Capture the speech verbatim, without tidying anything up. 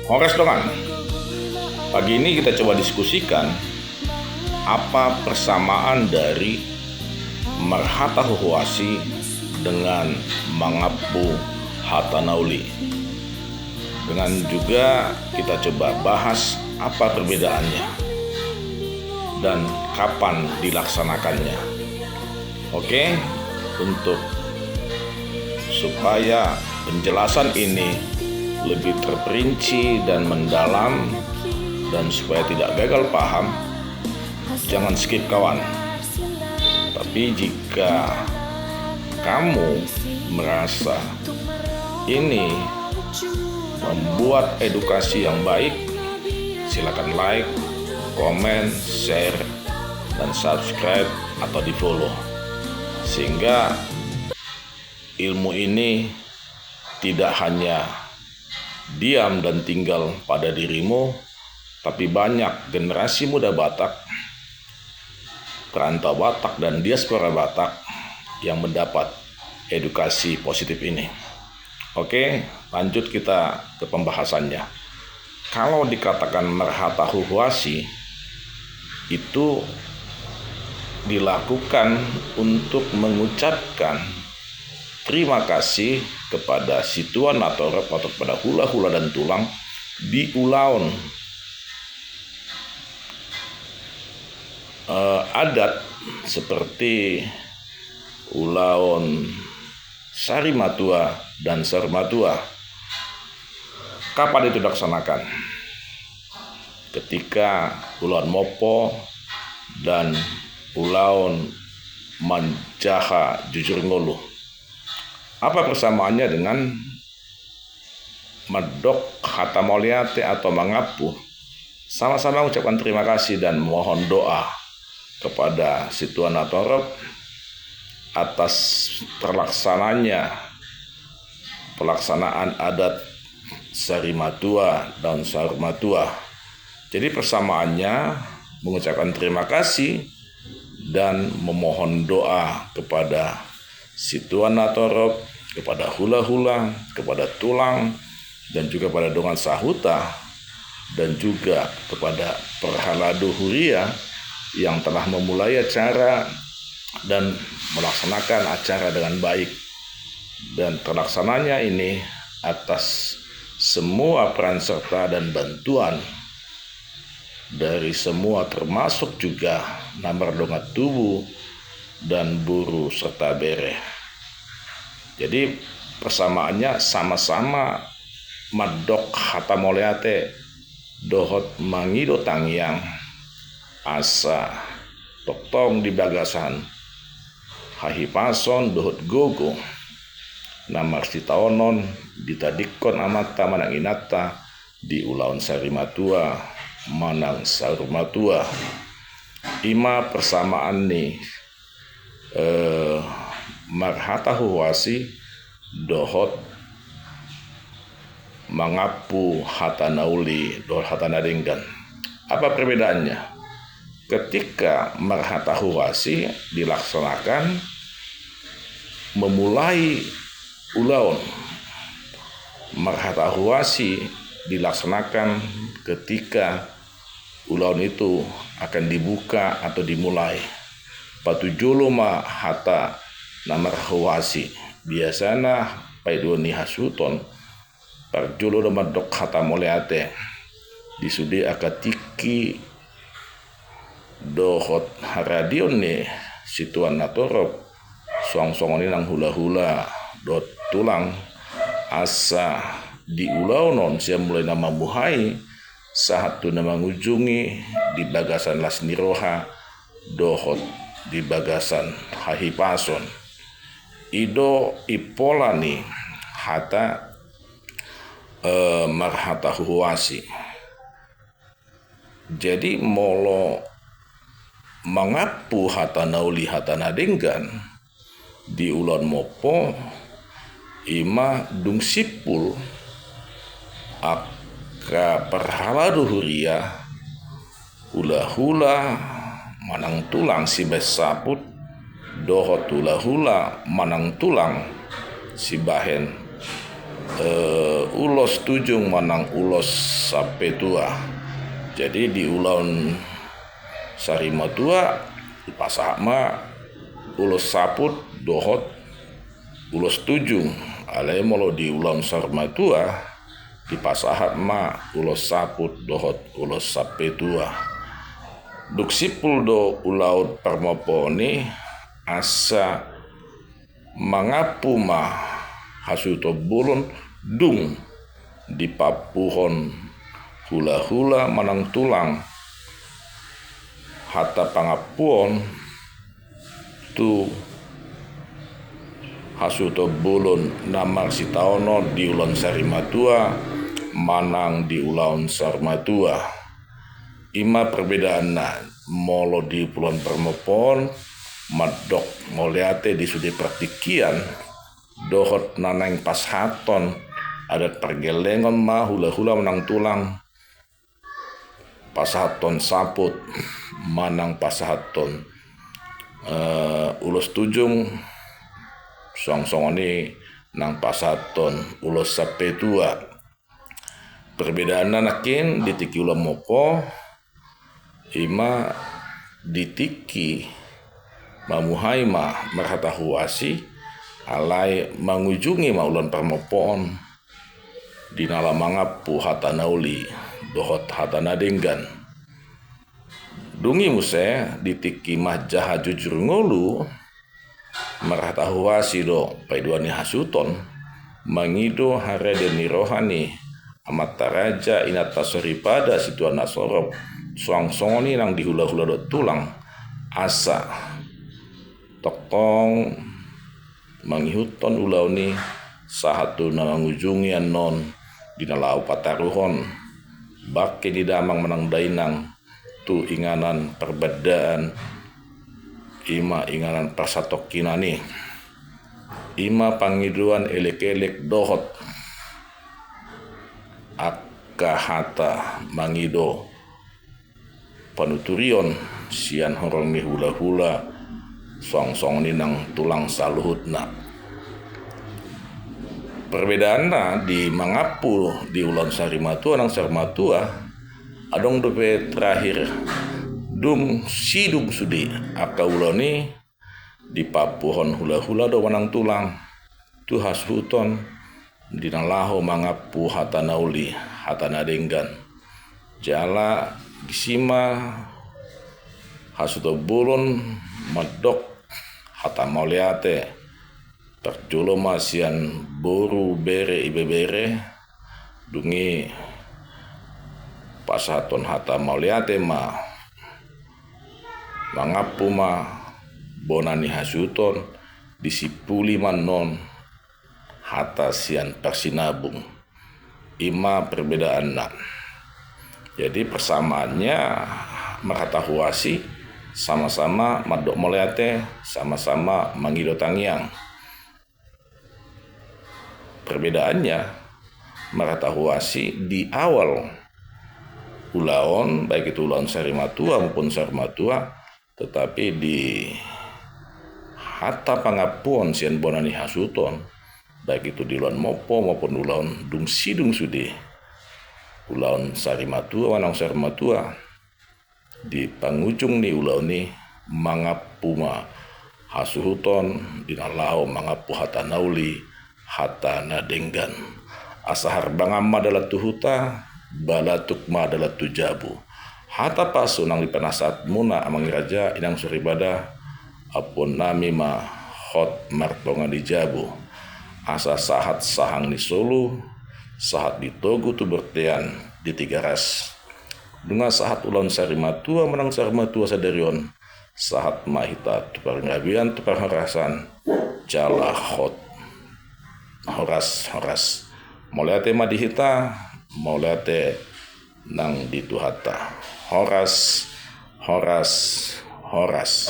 Horas dongan. Pagi ini kita coba diskusikan apa persamaan dari marhata huhuasi dengan mangampu hata na uli. Dengan juga kita coba bahas apa perbedaannya dan kapan dilaksanakannya. Oke, untuk supaya penjelasan ini lebih terperinci dan mendalam dan supaya tidak gagal paham, jangan skip kawan. Tapi jika kamu merasa ini membuat edukasi yang baik, silakan like, komen, share, dan subscribe atau di-follow. Sehingga ilmu ini tidak hanya diam dan tinggal pada dirimu, tapi banyak generasi muda Batak, perantau Batak dan diaspora Batak yang mendapat edukasi positif ini. Oke, lanjut kita ke pembahasannya. Kalau dikatakan marhata huhuasi, itu dilakukan untuk mengucapkan terima kasih kepada situan na torop atau kepada hula-hula dan tulang di ulaon, eh, adat seperti ulaon sari matua dan saur matua. Kapan itu dilaksanakan? Ketika ulaon mompo dan ulaon manjaha jujur ngolu. Apa persamaannya dengan mandok hata mauliate atau mangampu? Sama-sama mengucapkan terima kasih dan mohon doa kepada situan na torop atas terlaksananya pelaksanaan adat sari matua dan saur matua. Jadi persamaannya mengucapkan terima kasih dan memohon doa kepada situan na torop, kepada hula-hula, kepada tulang, dan juga pada dongan sahuta, dan juga kepada parhalado huria yang telah memulai acara dan melaksanakan acara dengan baik. Dan terlaksananya ini atas semua peran serta dan bantuan dari semua, termasuk juga na mardongan tubu dan boru serta bere. Jadi persamaannya sama-sama mandok hata mauliate dohot mangido tangiang asa tongtong di bagasan hahipason dohot gogo na marsitaonon ditadingkon amanta manang inanta di ulaon sari matua manang saur matua. Ima persamaan ni, eh, marhata huhuasi dohot mangampu hata na uli dohot hata na denggan. Apa perbedaannya? Ketika marhata huhuasi dilaksanakan memulai ulaon. Marhata huhuasi dilaksanakan ketika ulaon itu akan dibuka atau dimulai. Patujolo ma hata na marhuhuasi. Biasana paidoan ni hasuhuton, parjolo do mandok hata mauliate. Di sude angka tingki dohot haradion ni situan na torop, suang songon i nang hula-hula dohot tulang, asa di ulaon on sian mulai na mamuhai sahat tu na mangujungi di bagasan las ni roha dohot di bagasan hahipason. I do impola ni hata, eh, marhata huhuasi. Jadi molo mangampu hata na uli hata na denggan di ulaon mompo, ima dung simpul angka parhalado huria, hula-hula manang tulang sibahen saput dohot hula-hula manang tulang sibahen, eh, ulos tujung manang ulos sampetua. Jadi di ulaon sarimatua dipasahat ma ulos saput dohot ulos tujung. Alai molo di ulaon sarimatua dipasahat ma ulos saput dohot ulos sampetua. Dung simpul do ulaon parmompoon i, asa mangampu ma hasuhuton bolon dung dipaampuhon hulahula manang tulang hata pangampuon tu hasuhuton bolon na marsitaonon di ulaon sarimatua manang di ulaon sarimatua. I ma perbedaanna. Molo di ulaon parmompoon mandok mauliate di sude partingkian dohot na naeng pasahathon adat pargellengon ma hulahula manang tulang pasahathon saput manang pasahathon, eh, ulos tujung, suang songon i nang pasahathon ulos sampetua. Perbedaanna nangkin di tingki ulaon mompo, i ma di tingki mamuhai ma marhata huasi, alai mangujungi ma ulaon parmompoon di na laho mangampu hata na uli dohot hata na denggan. Dung i muse di tingki manjaha jujur ngolu, marhata huasi do paidua ni hasuhuton, mangido harede ni roha ni amanta raja, inanta soripada, situa na sorop, suang songon i nang di hulahula dohot tulang, asa tongtong mangihuthon ulaon i sahat tu na mangujungi annon di na laho pataruhon bangke ni damang manang dainang tu inganan parbandaan, i ma inganan parsatongkinan i. I ma pangidoan elek-elek dohot angka hata mangido panuturion sian horong ni hulahula, suang songon i nang tulang saluhutna. Perbedaanna di mangampu di ulaon sarimatua nang sarimatua, adong dope terakhir dung sidung sude angka ulaon i dipaampuhon hulahula do manang tulang tu hasuhuton di na laho mangampu hata na uli, hata na denggan. Jala disi ma hasuhuton bolon mandok hata mauliate, parjolo ma sian boru, bere, ibebere, dung i pasahathon hata mauliate ma, mangampu ma bona ni hasuhuton, disimpuli ma annon hata sian parsinabung. I ma perbedaanna. Jadi persamaannya, marhata huasi, sama-sama mandok mauliate, sama-sama mangido tangiang. Perbedaannya, marhata huasi di awal ulaon, baik itu ulaon sarimatua maupun sarimatua, tetapi di hata pangampuon sian bona ni hasuhuton, baik itu di ulaon mompo maupun ulaon dung sidung sude ulaon sarimatua manang sarimatua, di pangujung ni ulaon i mangampu ma hasuhuton di na laho mangampu hata na uli, hata na denggan. Asa harbangan ma dalan tu huta, balatuk ma dalan tu jabu. Hata pasu nang dipanasahatmuna amang raja, inang soripada, ampuonnami ma hot martonga ni jabu. Asa sahat sahang ni solu, sahat di togu tu bortean di Tigaras. Nunga sahat ulaon sarimatua manang sarimatua sadari on, sahat ma hita tu pargabean, tu parhorasan, jala hot horas, horas. Mauliate ma di hita, mauliate nang di Tuhanta. Horas, horas, horas.